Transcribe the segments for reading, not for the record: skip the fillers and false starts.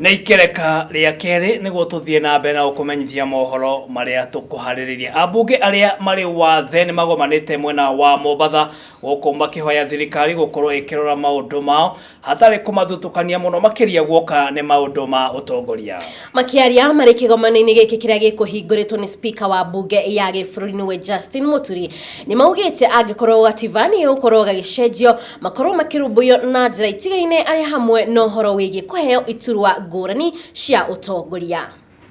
Nĩ ikereka rĩa kerĩ nĩguo tũthiĩ na mbere na gũkũmenyithia mohoro marĩa tũkũharĩrĩirie. Ambunge arĩa marĩ wathe nĩ magomanĩte mwena wa Mombatha gũkũ makĩhoya thirikari gũkorwo ĩkĩrora maũndũ mao hatarĩ kũmathutũkania mũno makĩria guoka nĩ maũndũ ma ũtongoria. Makĩaria marĩ kĩgomano-inĩ gĩkĩ kĩrĩa gĩkũhingũrĩtwo nĩ spika wa mbunge ya gĩbũrũri nĩwe Justin Muturi, nĩ maugĩte angĩkorwo gatiba nĩ ĩgũkorwo gagĩcenjio makorwo makĩrũmbũiyo na njĩra itigaine arĩ hamwe na ũhoro wĩgiĩ kũheo iturwa ngũrani cia ũtongoria.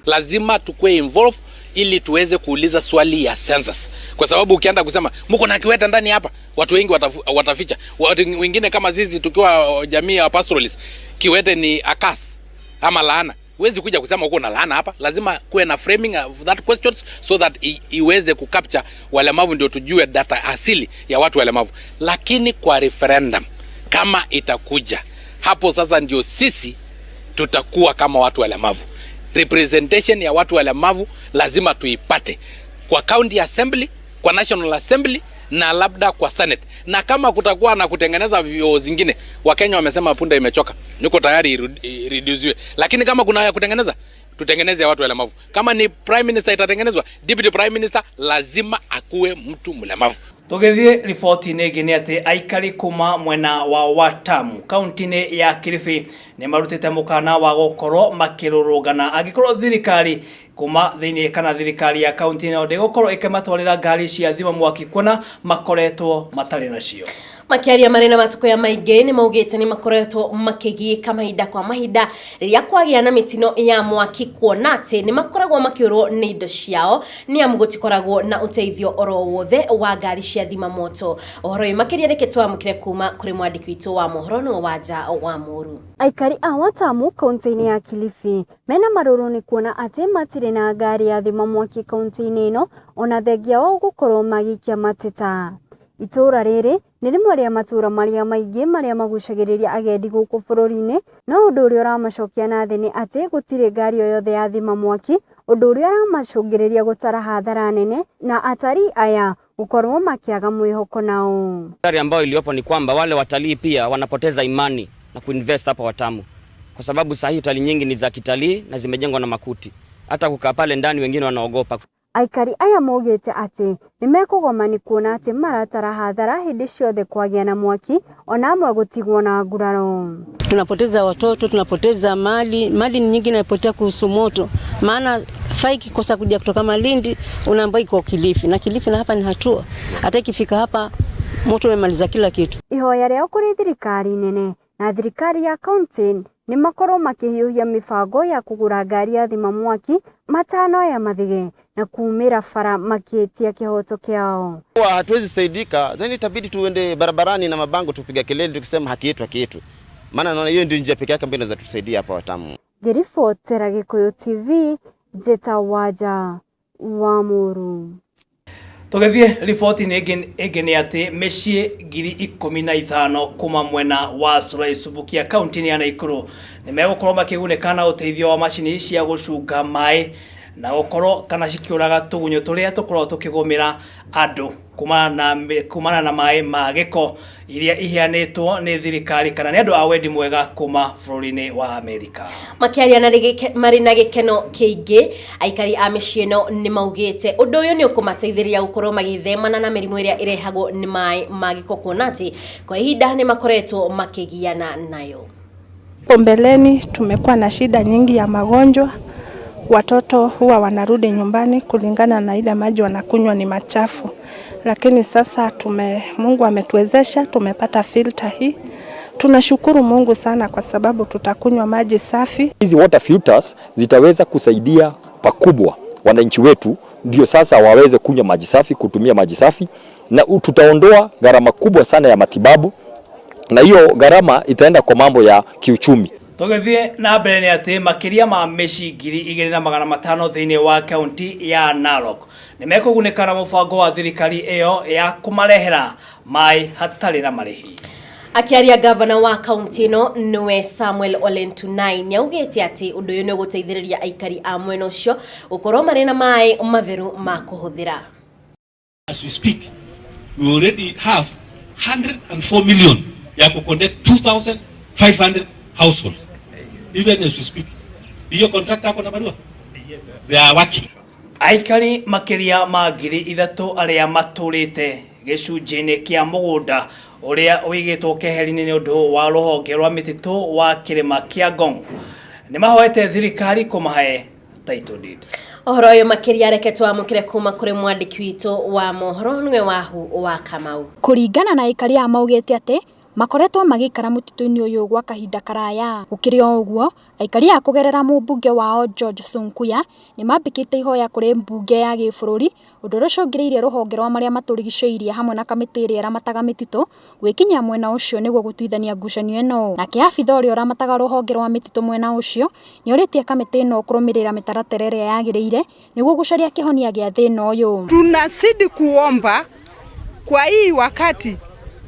Lazima tukue involve ili tuweze kuuliza swali ya census, kwa sababu ukienda kusema mko na kiwete ndani hapa, watu wengi wataficha. Watu wengine kama sisi tukiwa jamii ya pastoralists, kiwete ni a curse ama laana. Huwezi kuja kusema uko na laana hapa, lazima kuwe na framing of that questions so that iweze kucapture walemavu, ndio tujue data asili ya watu walemavu. Lakini kwa referendum kama itakuja hapo sasa, ndio sisi tutakuwa kama watu walemavu. Representation ya watu walemavu lazima tuipate kwa county assembly, kwa national assembly na labda kwa senate. Na kama kutakuwa na kutengeneza vyoo zingine, Wakenya wamesema punda imechoka, niko tayari ireduciwe, lakini kama kuna ya kutengeneza, tutengeneze ya watu walemavu. Kama ni prime minister itatengenezwa, deputy prime minister lazima akuwe mtu mlemavu. Tũgĩthiĩ riboti-inĩ ĩngĩ nĩ atĩ aikari kuma mwena wa Watamu kaunti-inĩ ya Kilifi nĩ marutĩte mũkana wa gũkorwo makĩrũrũngana angĩkorwo thirikari kuma thĩinĩ kana thirikari ya kaunti ĩno ndĩgũkorwo ĩkĩmatwarĩra ngari cia thima mwaki kuona makoretwo matarĩ nacio. Makĩaria marĩ na matukũ maingĩ nĩ maugĩte nĩ makoretwo makĩgiĩka mahinda kwa mahinda rĩrĩa kwagĩa na mĩtino ya mwaki, kuona atĩ nĩ makoragwo makĩũrwo nĩ indo ciao nĩ amu gũtikoragwo na ũteithio oro wothe wa ngari cia thima moto. Ũhoro ũyũ makĩria reke twamũkĩre kuma kũrĩ mwandĩki witũ wa mohoro nĩwe Wanja wa Mũru. Aikari a Watamu kaunti-inĩ ya Kilifi mena marũrũ nĩ kuona atĩ matirĩ na ngari ya thima mwaki kaunti-inĩ ĩno, ona thengia wao gũkorwo magĩikia mateta. Itũũra rĩrĩ nĩ rĩmwe rĩa matũũra marĩa maingĩ marĩa magucagĩrĩria agendi gũkũ bũrũri-inĩ, no ũndũ ũrĩa ũramacokia na thĩ nĩ atĩ gũtirĩ ngari o yothe ya thima mwaki, ũndũ ũrĩa ũramacũngĩrĩria gũtara hathara nene na atarii aya gũkorwo makĩaga mwĩhoko nao. Hatari ambayo iliyopo ni kwamba wale watalii pia wanapoteza imani na kuinvest hapa Watamu, kwa sababu saa hii hoteli nyingi ni za kitalii na zimejengwa na makuti. Hata kukaa pale ndani wengine wanaogopa. Aikari aya maugĩte atĩ nĩmekũgoma nĩ kuona atĩ maratara hathara hĩndĩ ciothe kwagĩa na mwaki, ona amwe gũtigwo na nguraro. Tunapoteza watoto, tunapoteza mali, mali ni nyingi inapotea kuhusu moto, maana fire ikikosa kuja kutoka Malindi unaambiwa iko Kilifi na Kilifi na hapa ni hatua, hata ikifika hapa moto umemaliza kila kitu. Ihoya rĩao kũrĩ thirikari nene na thirikari ya kaunti nĩ makorwo makĩhiũhia mĩbango ya kũgũra ngari ya thima mwaki matano ya mathige na kumĩra bara makĩtia kĩhoto kĩao. Kwa hatuwezi saidika, then itabidi tuende barabarani na mabango tupiga kelele tukisema haki yetu, haki yetu. Maana naona hiyo ndio njia pekee yake ambayo inaweza tusaidia hapa Watamu. Ngĩribotera Gĩkũyũ TV, Njĩta Wanja wa Mũru. Tũgĩthiĩ riboti-inĩ ĩngĩ nĩ atĩ mĩciĩ 15,000 kuma mwena wa Solai Subukia kaunti-inĩ ya Nakuru nĩ megũkorwo makĩgunĩka na ũteithio wa macini cia gũcunga maĩ na gũkorwo kana cikĩũraga tũgunyũ tũrĩa tũkoragwo tũkĩgũmĩra andũ kumana na maĩ ma gĩko iria iheanĩtwo nĩ thirikari kana nĩ andũ a wendi mwega kuma bũrũri-inĩ wa Amerika. Makĩaria na marĩ na gĩkeno kĩingĩ, aikari a mĩciĩ ĩno nĩ maugĩte ũndũ ũyũ nĩ ũkũmateithĩrĩria gũkorwo magĩthemana na mĩrimũ ĩrĩa ĩrehagwo nĩ maĩ ma gĩko, kuona atĩ kwa ihinda nĩ makoretwo makĩgiana nayo. Hapo mbeleni tumekuwa na shida nyingi ya magonjwa. Watoto huwa wanarudi nyumbani kulingana na ile maji wanakunywa ni machafu, lakini sasa Mungu ametuwezesha, tumepata filter hii. Tunashukuru Mungu sana kwa sababu tutakunywa maji safi. Hizi water filters zitaweza kusaidia pakubwa wananchi wetu, ndio sasa waweze kunywa maji safi, kutumia maji safi, na tutaondoa gharama kubwa sana ya matibabu, na hiyo gharama itaenda kwa mambo ya kiuchumi. Tũgĩthiĩ na mbere nĩ atĩ makĩria ma mĩciĩ 2500 thĩinĩ wa kaunti ya Narok nĩ mekũgunĩka na mũbango wa thirikari ĩyo ya kũmarehera maĩ hatarĩ na marĩhi. Akĩaria, gavana wa kaunti ĩno nĩwe Samuel Ole Ntunai nĩ augĩte atĩ ũndũ ũyũ nĩ ũgũteithĩrĩria aikari a mwena ũcio gũkorwo marĩ na maĩ matheru ma kũhũthĩra. As we speak, we already have 104 million ya kuconnect 2,500 households. Even as we speak. Hiyo contractor ako na barua? They are working. Aikari makĩria ma 3000 arĩa matũrĩte gĩcunjĩ-inĩ kĩa mũgũnda ũrĩa ũigĩtwo keheri-inĩ nĩ ũndũ wa rũhonge rwa mĩtitũ wa kĩrĩma kĩa Ngong nĩ mahoete thirikari kũmahe title deeds. Ũhoro ũyũ makĩria reke twamũkĩre kuma kũrĩ mwandĩki witũ wa mohoro nĩwe Wahu wa Kamau. Kũringana na aikari aya maugĩte atĩ makoretwo magĩikara mũtitũ-inĩ ũyũ gwa kahinda karaya. Gũkĩrĩ o ũguo, aikari aya kũgerera mũmbunge wao George Sunkuya nĩ mambĩkĩte ihoya kũrĩ mbunge ya gĩbũrũri ũndũ ũrĩa ũcũngĩrĩirie rũhonge rwa marĩa matũrigicĩirie hamwe na kamĩtĩ ĩrĩa ĩramataga mĩtitũ gwĩkinyia mwena ũcio nĩguo gũtuithania ngucanio ĩno. Nake abitha ũrĩa ũramataga rũhonge rwa mĩtitũ mwena ũcio nĩorĩtie kamĩtĩ ĩno kũrũmĩrĩra mĩtaratara ĩrĩa yagĩrĩire nĩguo gũcaria kĩhonia gĩa thĩna ũyũ. Tunazidi kuomba kwa hii wakati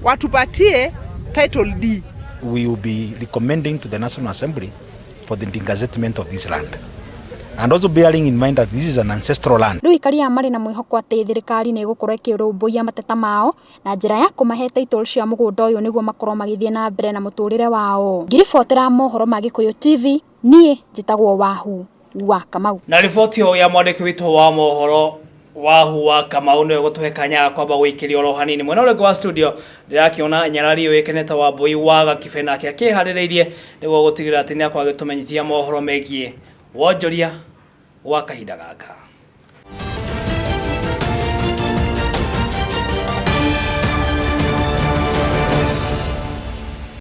watupatie title deed. We will be recommending to the National Assembly for the degazettement of this land. And also bearing in mind that this is an ancestral land. Rĩu aikari aya marĩ na mwĩhoko atĩ thirikari nĩ ĩgũkorwo ĩkĩrũmbũiya mateta mao na njĩra ya kũmahe title cia mũgũnda ũyũ nĩguo makorwo magĩthiĩ na mbere na mũtũrĩre wao. Ngĩribotera mohoro ma Gĩkũyũ TV, niĩ njĩtagwo Wahu wa Kamau. Na riboti ĩyo ya mwandĩki witũ wa mohoro Wahu wa Kamau nĩwe gũtũhe kanya ga kwamba gũikĩria oro hanini. Mwena ũrĩa ũngĩ wa studio ndĩrakĩona nyarari yũĩkaine ta Wambui wa Gakibe nake akĩharĩrĩirie nĩguo gũtigĩrĩra atĩ nĩakorwo agĩtũmenyithia mohoro megiĩ wonjoria wa kahinda gaka.